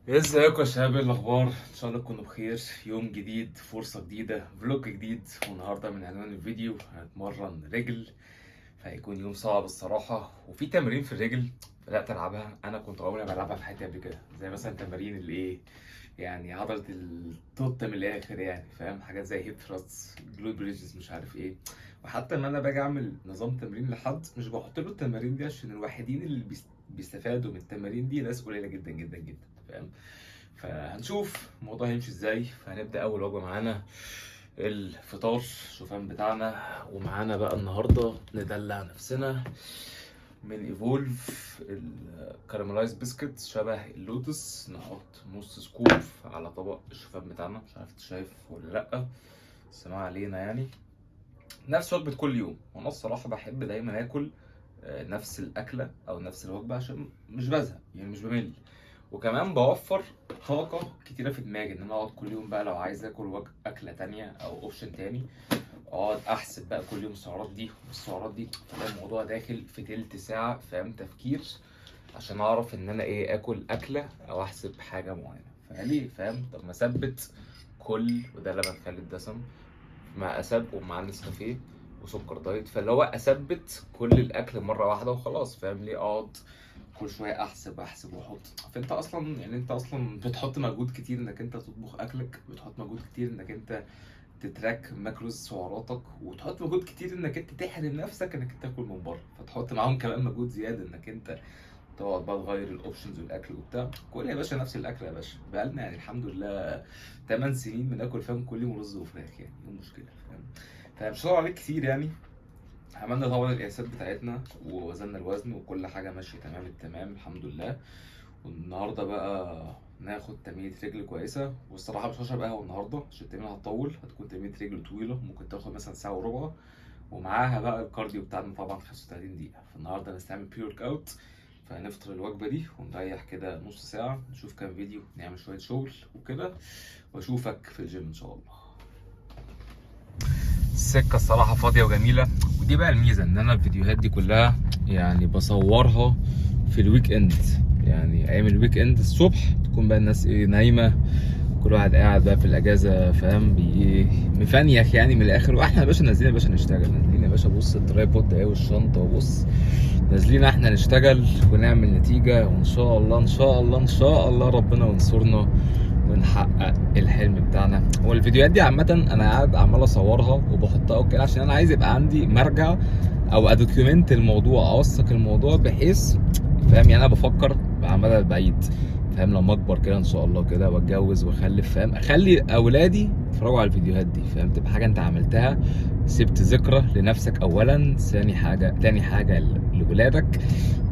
ازيكم يا شباب؟ ايه الاخبار؟ ان شاء الله تكونوا بخير. يوم جديد، فرصة جديده، vlog جديد. والنهارده من عنوان الفيديو هنتمرن رجل، فهيكون يوم صعب الصراحه. وفي تمارين في الرجل بدات العبها، انا كنت عمري ما بلعبها في حياتي قبل كده، زي مثلا تمارين الايه يعني عضلة التوت من الاخر يعني، فاهم؟ حاجات زي hip thrust، glute bridges، مش عارف ايه. وحتى لما انا باجي اعمل نظام تمرين لحد مش بحط له التمارين دي، عشان الوحيدين اللي بيستفادوا من التمارين دي ناس قليله جدا جدا جدا، فاهم؟ فهنشوف الموضوع هيمشي ازاي. فهنبدا اول وجبة معانا الفطار، شوفان بتاعنا. ومعانا بقى النهارده ندلع نفسنا من Evolve ال caramelized biscuit شبه اللوتس. نحط نص scoop على طبق الشوفان بتاعنا، مش عارف انت شايف ولا لا، بس ما علينا. يعني نفس وجبة كل يوم، وانا الصراحة بحب دايما اكل نفس الاكلة او نفس الوجبة عشان مش بزهق، يعني مش بمل، وكمان بوفر طاقة كتيرة في دماغي ان انا اقعد كل يوم بقى لو عايز اكل اكلة تانية او option تاني اقعد احسب بقى كل يوم السعرات دي والسعرات دي، فده الموضوع داخل في تلت ساعة، فاهم؟ تفكير عشان اعرف ان انا ايه اكل اكلة او احسب حاجة معينة. فليه؟ فاهم؟ طب ما اثبت كل، وده لبن خالي الدسم مع اسب ومع نسكافيه وسكر diet، فاللي هو اثبت كل الاكل مرة واحدة وخلاص، فاهم؟ ليه اقعد كل شوية احسب احسب واحط؟ فانت اصلا يعني انت اصلا بتحط مجهود كتير انك انت تطبخ اكلك، بتحط مجهود كتير انك انت ت track macros سعراتك، وتحط مجهود كتير انك انت تحرم نفسك انك انت تاكل من بره، فتحط معاهم كمان مجهود زيادة انك انت تقعد بقى تغير ال options والاكل وبتاع. كل يا باشا نفس الاكل يا باشا، بقالنا يعني الحمد لله 8 سنين بناكل، فاهم؟ كل يوم رز وفراخ، يعني ايه المشكلة؟ فاهم؟ فمش هطول عليك كتير يعني. عملنا طبعا القياسات بتاعتنا ووزننا الوزن وكل حاجة ماشية تمام التمام الحمد لله. والنهارده بقى ناخد تمرينة رجل كويسة، والصراحة مش هشرب قهوة النهاردة عشان التمرينة هتطول، هتكون تمرينة رجل طويلة ممكن تاخد مثلا ساعة وربع، ومعاها بقى ال cardio بتاعنا طبعا 35 دقيقة. فالنهاردة هنستعمل pre-workout، فهنفطر الوجبة دي ونريح كده نص ساعة، نشوف كام فيديو، نعمل شوية شغل وكده، واشوفك في الجيم ان شاء الله. السكة الصراحة فاضية وجميلة، ودي بقى الميزة ان انا الفيديوهات دي كلها يعني بصورها في ال weekend، يعني ايام ال weekend الصبح تكون بقى الناس ايه نايمة، كل واحد قاعد بقى في الاجازة، فاهم؟ بي مفنيخ يعني من الاخر. واحنا يا باشا نازلين يا باشا نشتغل، نازلين يا باشا، بص ال tripod اهي والشنطة، وبص نازلين احنا نشتغل ونعمل نتيجة، وان شاء الله ان شاء الله ان شاء الله ربنا ينصرنا ونحقق الحلم بتاعنا. والفيديوهات دي عامة انا قاعد عمال اصورها وبحطها وكده عشان انا عايز يبقى عندي مرجع او ا document الموضوع، اوثق الموضوع، بحيث فاهم يعني انا بفكر على المدى البعيد، فاهم؟ لما اكبر كده ان شاء الله كده واتجوز واخلف، فاهم؟ اخلي اولادي يتفرجوا على الفيديوهات دي، فاهم؟ تبقى حاجة انت عملتها، سبت ذكرى لنفسك اولا، ثاني حاجة، تاني حاجة لولادك،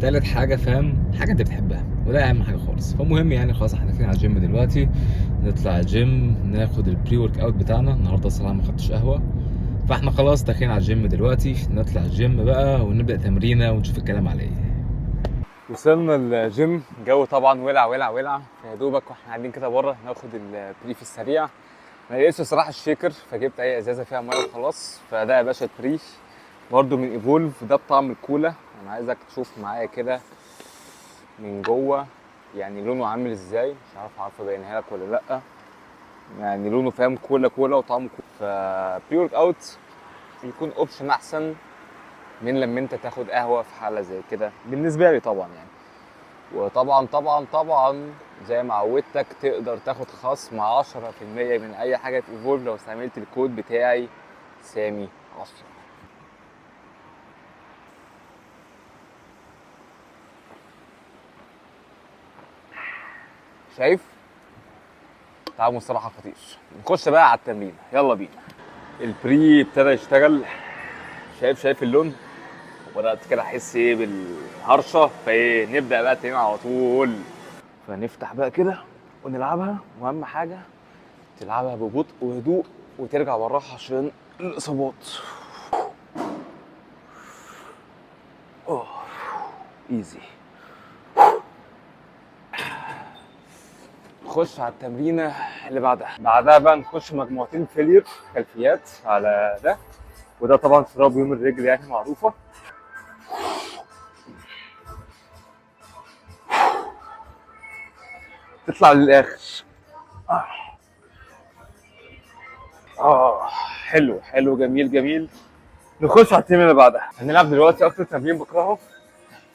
تالت حاجة فاهم حاجة انت بتحبها، وده اهم حاجة خالص. فالمهم يعني خلاص احنا داخلين على الجيم دلوقتي، نطلع الجيم ناخد ال pre-workout بتاعنا. النهارده الصراحة ما خدتش قهوة، فاحنا خلاص داخلين على الجيم دلوقتي، نطلع الجيم بقى ونبدا تمرينه ونشوف الكلام على ايه. وصلنا الجيم، الجو طبعا ولع ولع ولع، فيا دوبك واحنا قاعدين كده بره ناخد ال pre في السريع. ما لقيتش الصراحة ال shaker، فجبت اي ازازة فيها مية وخلاص. فده يا باشا pre برده من Evolve، ده بطعم الكولا. انا عايزك تشوف معايا كده من جوه يعني لونه عامل ازاي، مش عارف عارفه ابينها لك ولا لا، يعني لونه فاهم كولا كولا وطعمه كولا. ف pre-workout يكون option احسن من لما انت تاخد قهوة في حاله زي كده بالنسبة لي طبعا يعني. وطبعا طبعا طبعا زي ما عودتك تقدر تاخد خصم 10% من اي حاجة في Evolve لو استعملت الكود بتاعي سامي 10. شايف طعمه الصراحة خطير. نخش بقى على التمرين، يلا بينا. ال pre ابتدى يشتغل، شايف اللون، وبدات كده احس ايه بالهرشه، فايه نبدا بقى التمرين على طول. فنفتح بقى كده ونلعبها، واهم حاجة تلعبها ببطء وهدوء وترجع بالراحة عشان الاصابات. اوه easy. نخش على التمرينه اللي بعدها، بعدها بقى نخش مجموعتين failure خلفيات على ده وده، طبعا شراب يوم الرجل يعني معروفة. تطلع للاخر. حلو حلو، جميل جميل. نخش على التمرين اللي بعدها. هنلعب دلوقتي اكتر تمرين بكرهه،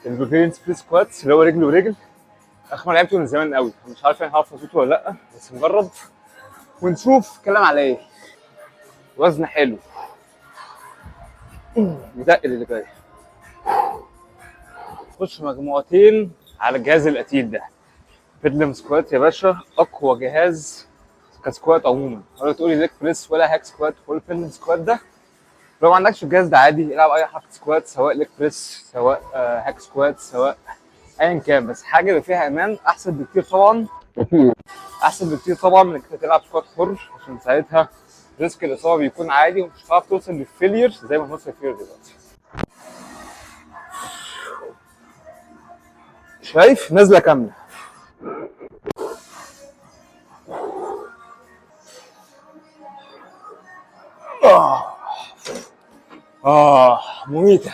ال Bulgarian split squats، اللي هو رجل ورجل. اخر ما لعبته من زمان قوي، مش عارف يعني هعرف اظبطه ولا لا، بس نجرب ونشوف كلام على ايه. وزن حلو، نتقل اللي جاي. نخش مجموعتين على الجهاز القتيل ده، pendulum squat يا باشا، اقوى جهاز ك squat عموما، ولا تقولي leg press ولا hack squat ولا pendulum squat. ده لو ما عندكش الجهاز ده عادي العب اي حركة squat، سواء leg press سواء hack squat سواء ايا كان، بس حاجة يبقى فيها امان احسن بكتير طبعا، احسن بكتير طبعا من انك تلعب squat حر، عشان ساعتها risk الاصابة بيكون عالي ومش هتعرف توصل لل failure زي ما بنوصل لل failure دلوقتي. شايف نازله كاملة. مميته.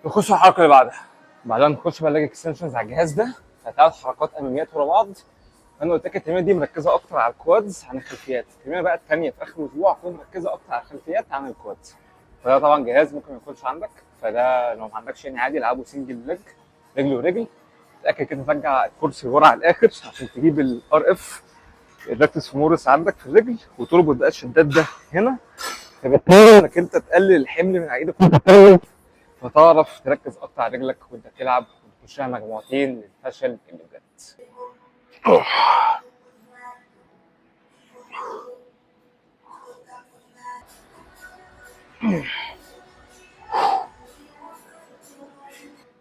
نخش على الحركة اللي بعدها. بعدها نخش بقى leg extensions على الجهاز ده، ثلاث حركات اماميات ورا بعض. انا قلت لك التمرينه دي مركزه اكتر على ال quads عن الخلفيات. التمرينه بقى الثانية في اخر الاسبوع هتكون مركزه اكتر على الخلفيات عن ال quads. فده طبعا جهاز ممكن ما يكونش عندك، فده لو ما عندكش يعني عادي العبه single leg، رجل ورجل. اتاكد كده ترجع الكرسي لورا على الاخر عشان تجيب ال RF ال rectus femoris عندك في الرجل، وتربط بقى الشداد ده هنا، فبالتالي انك انت تقلل الحمل من على ايدك فتعرف تركز اكتر على رجلك وانت بتلعب، وتخشها مجموعتين للفشل اللي بجد.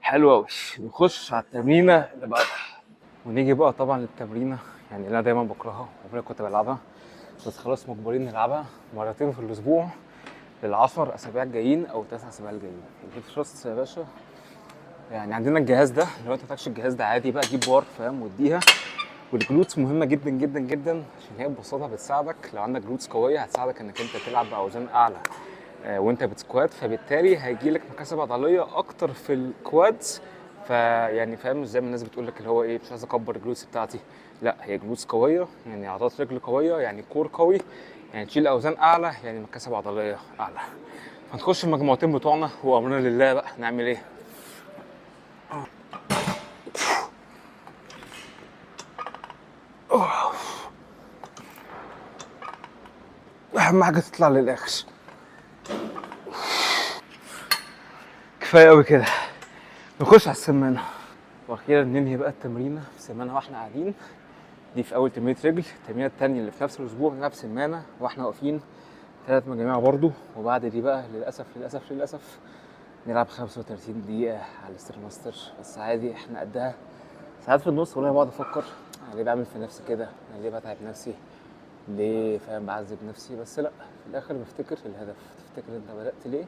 حلو قوي. نخش على التمرينه اللي بعدها، ونيجي بقى طبعا للتمرينه يعني اللي انا دايما بكرهها وعمري كنت بلعبها، بس خلاص مجبرين نلعبها مرتين في الاسبوع لل10 اسابيع الجايين او 9 اسابيع الجايين. ال hip thrust يا باشا، يعني عندنا الجهاز ده، لو انت محتاجش الجهاز ده عادي بقى جيب بار فاهم واديها. وال glutes مهمة جدا جدا جدا عشان هي ببساطة بتساعدك، لو عندك glutes قوية هتساعدك انك انت تلعب باوزان اعلى وانت بت squat، فبالتالي هيجي لك مكاسب عضلية اكتر في ال quads. فيعني فاهم مش زي ما الناس بتقول لك اللي هو ايه مش عايز اكبر ال glutes بتاعتي، لا هي glutes قوية يعني عضلات رجل قوية يعني core قوي يعني تشيل اوزان اعلى يعني مكاسب عضلية اعلى. هنخش المجموعتين بتوعنا وامرنا لله بقى، نعمل ايه؟ اهم حاجة تطلع للاخر. كفاية قوي كده. نخش على السمانه، واخيرا ننهي بقى التمرينه في السمانه واحنا قاعدين. دي في اول تمرينه رجل. التمرينه الثانية اللي في نفس الاسبوع بنلعب سمانه واحنا واقفين، 3 مجاميع برضو. وبعد دي بقى للاسف للاسف للاسف نلعب 35 دقيقة على ال stairmaster، بس عادي احنا قدها. ساعات في النص والله بقعد افكر انا ليه بعمل في نفسي كده، انا ليه بتعب نفسي، ليه فاهم بعذب نفسي، بس لا في الاخر بفتكر الهدف، تفتكر انت بدأت ليه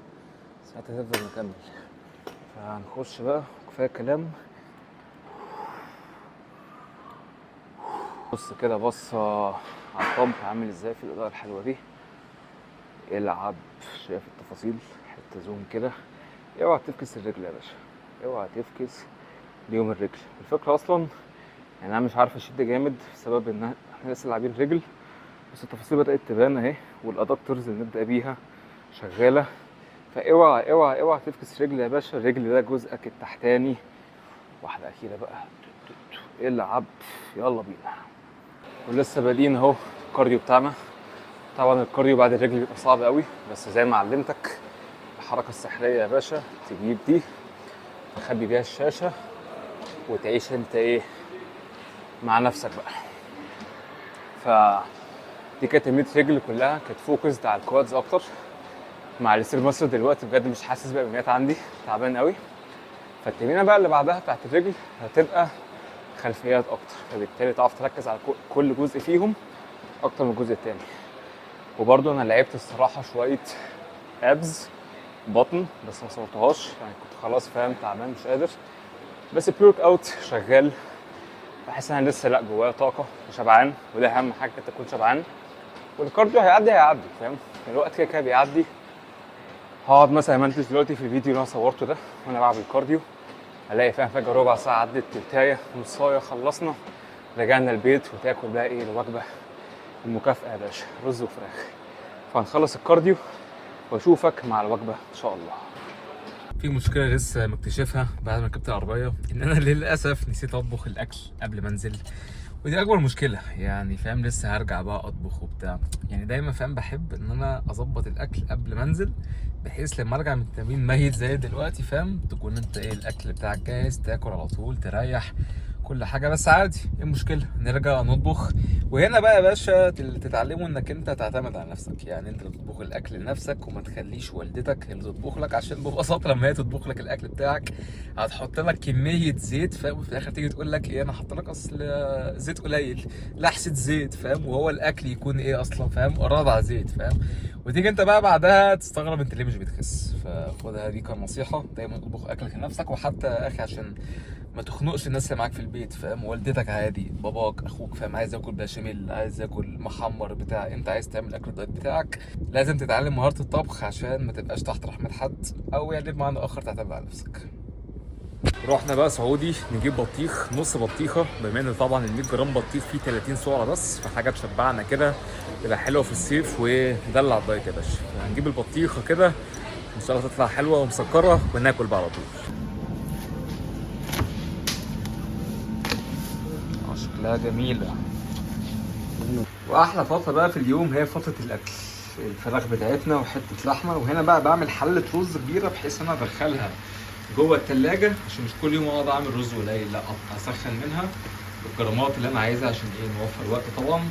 ساعتها تفضل مكمل. فهنخش بقى كفاية كلام. بص كده بصة على ال pump عامل ازاي في الاضاءة الحلوة دي. العب، شايف التفاصيل، حتة zoom كده. اوعى تفكس الرجل يا باشا، اوعى تفكس ليوم الرجل. الفكرة اصلا يعني انا مش عارف اشد جامد بسبب ان احنا لسه لاعبين رجل، بس التفاصيل بدأت تبان اهي، وال adductors اللي نبدأ بيها شغالة. فاوعى اوعى اوعى تفكس رجل يا باشا، الرجل ده جزءك التحتاني. واحدة أخيرة بقى، العب، يلا بينا. ولسه بادئين اهو ال cardio بتاعنا. طبعا ال cardio بعد الرجل بيبقى صعب قوي، بس زي ما علمتك الحركة السحرية يا باشا، تجيب دي تخبي بيها الشاشة وتعيش انت ايه مع نفسك بقى. ف دي كانت تمرينة رجل كلها كانت focused على ال quads اكتر. مع ال stairmaster دلوقتي بجد مش حاسس بأمنيات عندي، تعبان قوي. فالتمرينة بقى اللي بعدها بتاعت الرجل هتبقى خلفيات اكتر، فبالتالي تعرف تركز على كل جزء فيهم اكتر من الجزء التاني. وبرضه انا لعبت الصراحة شوية abs بطن بس ما صورتهاش، يعني كنت خلاص فاهم تعبان مش قادر، بس ال pre-workout شغال. بحس ان انا لسه لا جوايا طاقة وشبعان، وده اهم حاجة انت تكون شبعان. وال cardio هيعدي هيعدي فاهم، الوقت كده كده بيعدي. هقعد مثلا امنتج دلوقتي في الفيديو اللي انا صورته ده وانا بعمل ال cardio، الاقي فاهم فجاة ربع ساعة عدت، تلتايه، نصايه، خلصنا. رجعنا البيت وتاكل بقى ايه الوجبة المكافاة يا باشا، رز وفراخ. فهنخلص ال cardio واشوفك مع الوجبة ان شاء الله. في مشكلة لسه مكتشفها بعد ما ركبت العربية، ان انا للاسف نسيت اطبخ الاكل قبل ما انزل، ودي اكبر مشكلة يعني فاهم. لسه هرجع بقى اطبخ وبتاع، يعني دايما فاهم بحب ان انا اظبط الاكل قبل ما انزل، بحيث لما ارجع من التمرين ميت زي دلوقتي فاهم، تكون انت ايه الاكل بتاعك جاهز، تاكل على طول، تريح كل حاجة. بس عادي ايه المشكلة، نرجع نطبخ. وهنا بقى يا باشا تتعلموا انك انت تعتمد على نفسك، يعني انت اللي تطبخ الاكل لنفسك وما تخليش والدتك اللي تطبخ لك، عشان ببساطة لما هي تطبخ لك الاكل بتاعك هتحط لك كمية زيت فاهم، وفي الاخر تيجي تقول لك ايه انا حاطه لك اصل زيت قليل، لحسة زيت فاهم، وهو الاكل يكون ايه اصلا فاهم، رضع زيت فاهم. وتيجي انت بقى بعدها تستغرب انت ليه مش بتخس. فخدها دي كنصيحه، دايما اطبخ اكلك لنفسك، وحتى يا اخي عشان ما تخنقش الناس اللي معاك في البيت فاهم، والدتك عادي، باباك، اخوك فاهم، عايز ياكل بشاميل، عايز ياكل محمر بتاع، انت عايز تعمل اكل ال diet بتاعك، لازم تتعلم مهارة الطبخ عشان ما تبقاش تحت رحمة حد، او يعني بمعنى اخر تعتمد على نفسك. رحنا بقى سعودي نجيب بطيخ، نص بطيخه، بما ان طبعا ال 100 جرام بطيخ فيه 30 سعره بس، فحاجه تشبعنا كده، تبقى حلوة في الصيف وندلع ال diet يا باشا. هنجيب البطيخه كده ان شاء الله تطلع حلوة ومسكره وناكل بقى على طول. شكلها جميلة. واحلى فترة بقى في اليوم هي فترة الاكل، الفراخ بتاعتنا وحتة لحمه. وهنا بقى بعمل حله رز كبيرة بحيث ان انا ادخلها جوه التلاجة، عشان مش كل يوم اقعد اعمل رز قليل، لا اسخن منها بالجرامات اللي انا عايزها عشان ايه نوفر وقت طبعا.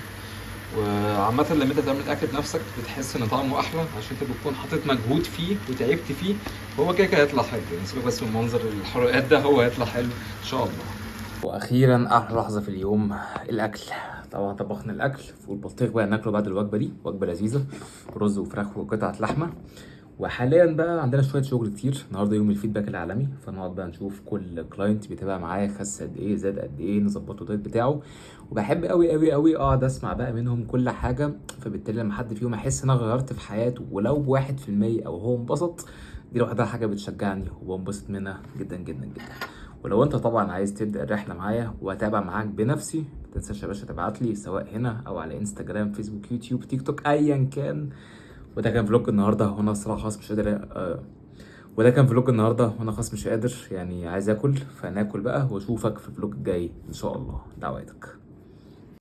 وعامة لما انت تعمل اكل بنفسك بتحس ان طعمه احلى، عشان انت بتكون حاطط مجهود فيه وتعبت فيه، هو كده كده هيطلع حلو يعني، سيبك بس من منظر الحرقات ده، هو هيطلع حلو ان شاء الله. واخيرا احلى لحظة في اليوم، الاكل. طبعا طبخنا الاكل والبطيخ بقى ناكله بعد الوجبة دي، وجبة لذيذة، رز وفراخ وقطعه لحمه. وحاليا بقى عندنا شوية شغل كتير النهارده، يوم ال feedback العالمي، فنقعد بقى نشوف كل client بيتابع معايا خس قد ايه، زاد قد ايه، نظبطه ال diet بتاعه. وبحب قوي قوي قوي اقعد اسمع بقى منهم كل حاجة، فبالتالي لما حد فيهم احس ان انا غيرت في حياته ولو ب1% او هو انبسط، دي لوحدها حاجة بتشجعني وبنبسط منها جدا جدا جدا. ولو انت طبعا عايز تبدا الرحلة معايا واتابع معاك بنفسي، ما تنساش يا باشا تبعت لي سواء هنا او على انستجرام، فيسبوك، يوتيوب، تيك توك، ايا كان. وده كان vlog النهارده، وانا الصراحة خلاص مش قادر وده كان vlog النهارده وانا خلاص مش قادر، يعني عايز اكل، فناكل بقى واشوفك في ال vlog الجاي ان شاء الله. دعواتك.